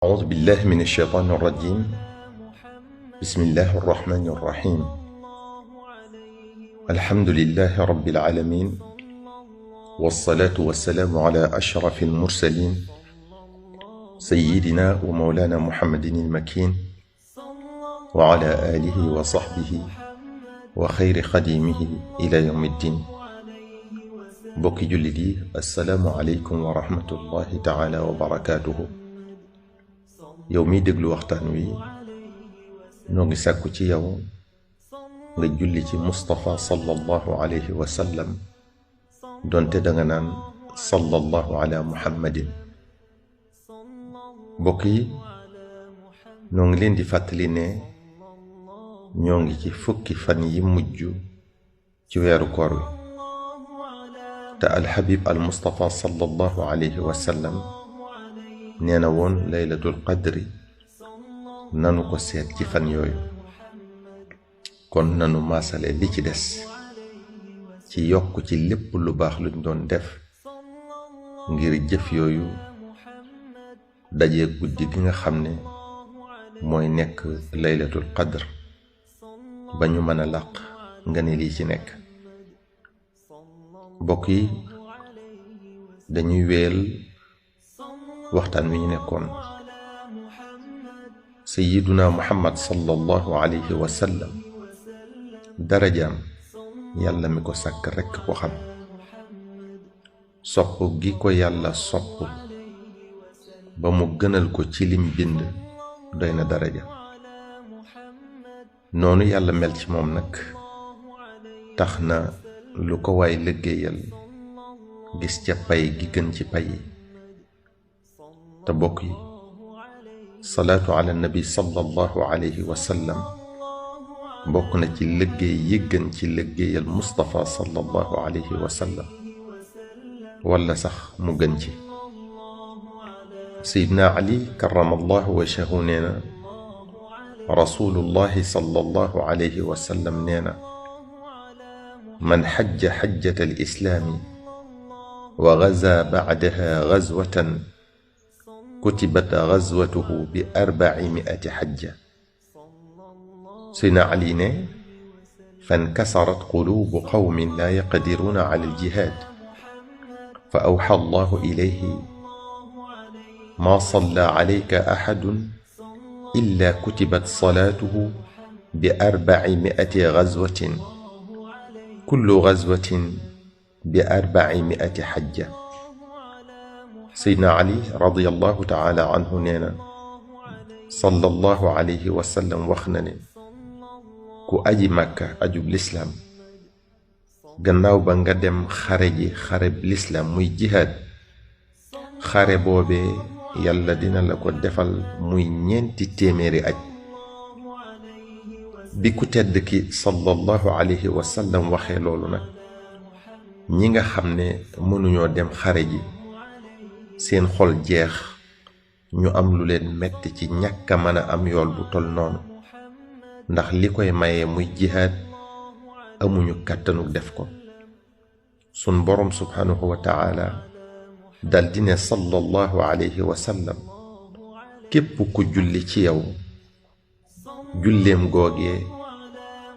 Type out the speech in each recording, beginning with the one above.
أعوذ بالله من الشيطان الرجيم. بسم الله الرحمن الرحيم. الحمد لله رب العالمين، والصلاة والسلام على أشرف المرسلين سيدنا ومولانا محمد المكين وعلى آله وصحبه وخير خديمه إلى يوم الدين. بوكي جلدي، السلام عليكم ورحمة الله تعالى وبركاته. yow mi déglu waxtaan wi ñoo ngi sàkku ci yow nga julli ci Mustafa sallallahu alayhi wa sallam donte danga naan sallallahu ala muhammadin. mbokk yi, ñoo ngi leen di fàttali ne ñoo ngi ci fukki fan yi mujj ci weeru koor wi te alxabib al Mustafa sallallahu alayhi wa sallam nee na woon laylatul qadri nanu ko seet ci fan yooyu. kon nanu maasale li ci des ci yokk ci lépp lu baax luñ doon def ngir jëf yooyu dajee guddi gi nga xam ne mooy nekk laylatul qadr ba ñu mën a làq nga ne lii ci nekk. mbokk yi, dañuy wéel waxtaan wi ñu nekkoon. sayyiduna muhammad sallallahu alayhi wa sallam darajaam yàlla mi ko sàkk rekk ko xam. sopp gi ko yàlla sopp ba mu gënal ko ci lim bind doy na daraja. noonu yàlla mel ci moom nag tax na lu ko waay liggéeyal gis ca pay gi gën ci pay yi. te bokk yi, salaatu ala nabi sallallahu alayhi wa sallam bokk na ci liggéey yi gën ci liggéeyal Mustafa sallallahu alayhi wa sallam, wala sax mu gën ci. Seydina Ali karamallahu wajhahu nee na rasulullahi sallallahu alayhi wa sallam nee na man xajja xajjata al islaami wa gaza bacdaha gazwatan kutibat gazwatuhu bi 400 xajja. Seydina Ali ne fankasarat quluubu qawmin laa yaqdiruuna ala aljihaad fa awxa allahu ilayhi maa salla alayka axadun illa kutibat salaatuhu bi 400 gazwatin kullu gazwatin bi 400 xajja. Seydina Ali radiyallahu taala anhu nee na sallallahu alayhi wa sallam wax na ne ku aji màkka ajub lislaam gannaaw ba nga dem xare ji xareb lislaam muy jihaad, xare boobee yàlla dina la ko defal muy 400 aj. bi ku tedd ki sallallahu alayhi wa sallam waxee loolu nag, ñi nga xam ne mënuñoo dem xare ji seen xol jeex, ñu am lu leen metti ci ñàkk a mën a am yool bu tol noonu, ndax li koy maye muy jihaad amuñu kàttanu def ko. sun boroom subhanahu wa ta'ala dal di ne sallallahu alayhi wa sallam képp ku julli ci yow, julleem googee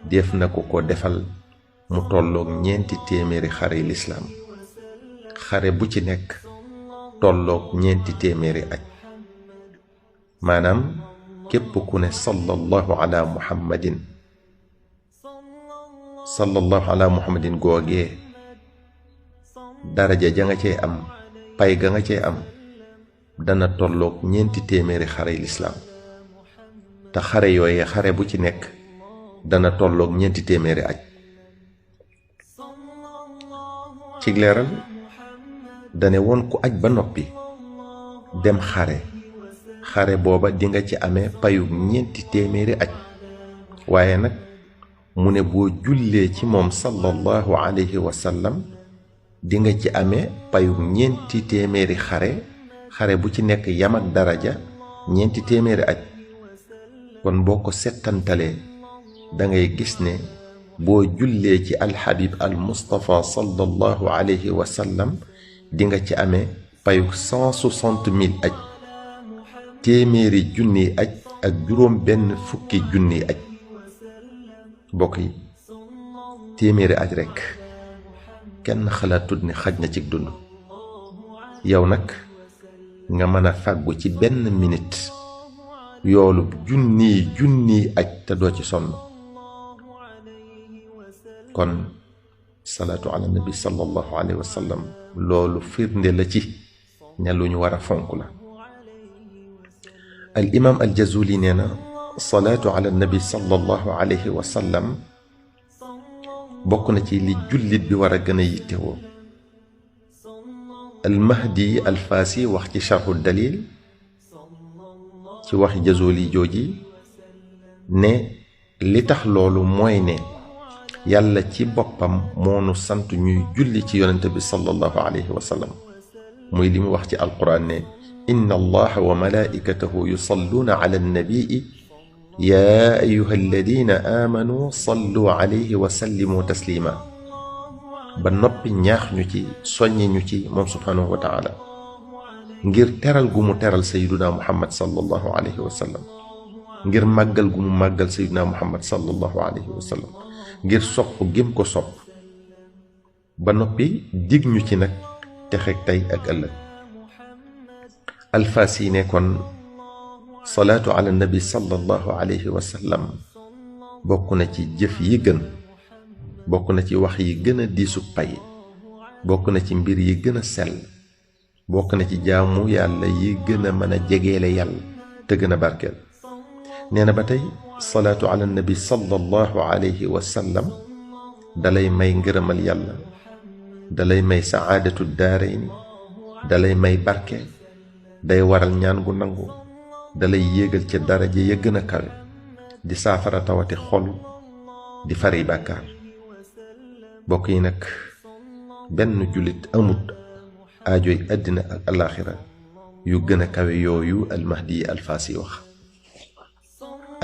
def na ko defal mu tolloog 400 xare lislaam, xare bu ci nekk tolloog 400 aj. maanaam képp ku ne sallallahu ala muhammadin, sallallahu ala muhammadin googee daraja ja nga cey am, pay ga nga cey am dana tolloog 400 xare lislaam, te xare yooyee xare bu ci nekk dana tolloog 400 aj. ci leeral dane woon ku aj ba noppi dem xare booba dinga ci amee payu 400 aj. waaye nag mu ne boo jullee ci moom sallallahu alayhi wa sallam dinga ci amee payu 400 xare bu ci nekk yam ak daraja 400 aj. kon boo ko settantalee dangay gis ne boo jullee ci alxabib al Mustafa sallallahu alayhi wa sallam dinga ci amee payu 160 000 aj. téeméeri junniy aj ak juróom benn fukki junniy aj bokk yi téeméeri aj rekk kenn xalaatut ni xaj na ci dund yow nag nga mën a fàggu ci benn minute yoolu junniy aj te doo ci sonn kon salaatu ala nabi sallallahu alayhi wa sallam loolu firnde la ci ne lu ñu war a fonk la al imam al jazuli nee na salaatu ala nabi sallallahu alayhi wa sallam bokk na ci li jullit bi war a gën a yittewoo al mahdi al faasi wax ci sharhu dalil ci waxi jazuli jooji ne li tax loolu mooy ne yàlla ci boppam moonu sant ñuy julli ci yonente bi sallallahu alayhi wa sallam muy li mu wax ci alquran ne inna allaha wa malaikatahu yusalluuna ala annabii yaa ayuha alladina aamanu sallu alayhi wa sallimu taslima ba noppi ñaax ñu ci soññi ñu ci moom subhanahu wa taala ngir teral gu mu teral sayyiduna muhammad sallallahu alayhi wa sallam ngir màggal gu mu màggal sayyiduna muhammad sallallahu alayhi wa sallam ngir sopp gim ko sopp ba noppi dig ñu ci nag texeeg tey ak ëllëg alfaasi ne kon salaatu ala nabi sallallahu alayhi wa sallam bokk na ci jëf yi gën bokk na ci wax yi gën a diisu pay bokk na ci mbir yi gën a sell bokk na ci jaamu yàlla yi gën a mën a jegeele yàlla te gën a barkeel nee na ba tey salaatu ala nabi sallallahu alayhi wa sallam dalay may ngërëmal yàlla dalay may saadatu daarayni dalay may barke day waral ñaan gu nangu dalay yéegal ca daraja ya gën a kawe di saafara tawati xol di fari bàkkaar bokk yi nag benn jullit amut aajoy àddina ak alaaxira yu gën a kawe yooyu almahdi alfaasi wax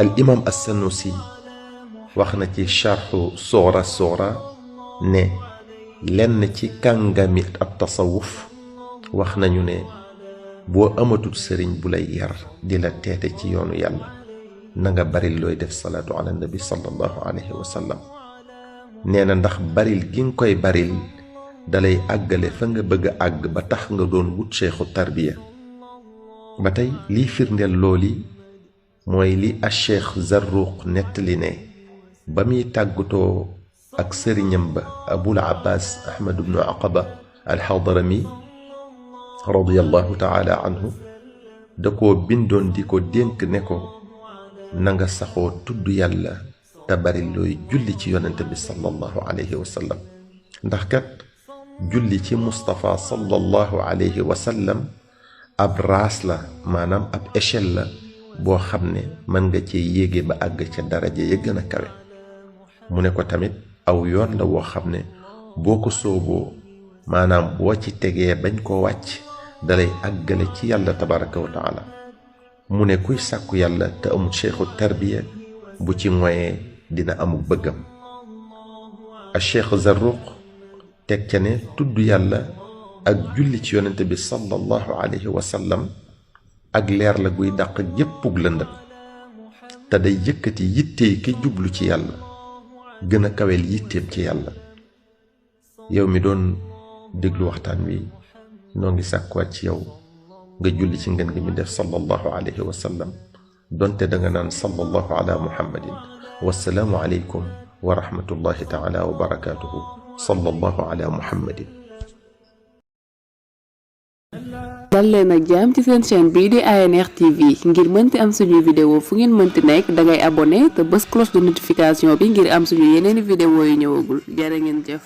al imam as-Sanusi wax na ci sharxu soora ne lenn ci kàngami ab tasawuf wax nañu ne boo amatul sëriñ bu lay yar di la teete ci yoonu yàlla na nga baril looy def salaatu ala nabi sallallahu alayhi wa sallam nee na ndax baril gi nga koy baril dalay àggale fa nga bëgg a àgg ba tax nga doon wut cheikhu tarbiya ba tey liy firndeel looli mooy li a cheikh Zarruq nettali ne ba muy tàggatoo ak sëriñam ba abul abbas ahmad ibnu aqaba alxadarami radiyallahu taala anhu da koo bindoon di ko dénk ne ko na nga saxoo tudd yàlla te bari looy julli ci yonente bi sallallahu alayhi wa sallam ndax kat julli ci Mustafa sallallahu alayhi wa sallam ab raas la maanaam ab échelle la boo xam ne mën nga cee yéege ba àgg ca daraja ya gën a kawe mu ne ko tamit aw yoon la woo xam ne boo ko sooboo maanaam boo ci tegee bañ koo wàcc dalay àggale ci yàlla tabaraka wa taala mu ne kuy sàkku yàlla te amul cheikhu tarbiya bu ci moyee dina amul bëggam a cheikh Zarruq teg ca ne tudd yàlla ak julli ci yonente bi sallallahu alayhi wa sallam ak leer la guy dàq géppug lëndëm te day yëkkati yittey ki jublu ci yàlla gën a kawel yitteem ci yàlla yow mi doon déglu waxtaan wi noo ngi sàkkuwaat ci yow nga julli ci ngeen gi mi def sallallahu alayhi wa sallam donte danga naan sallallahu ala muhammadin wassalaamu aleykum wa rahmatullahi taala wa barakatuhu sallallahu ala muhammadin dal leen ak jaam ci seen chaîne bii di ANR TV ngir mënti am suñuy vidéo fu ngeen mënti nekk dangay abonné te bës cloche de notification bi ngir am suñu yeneeni vidéo yu ñëwagul jërë ngeen jëf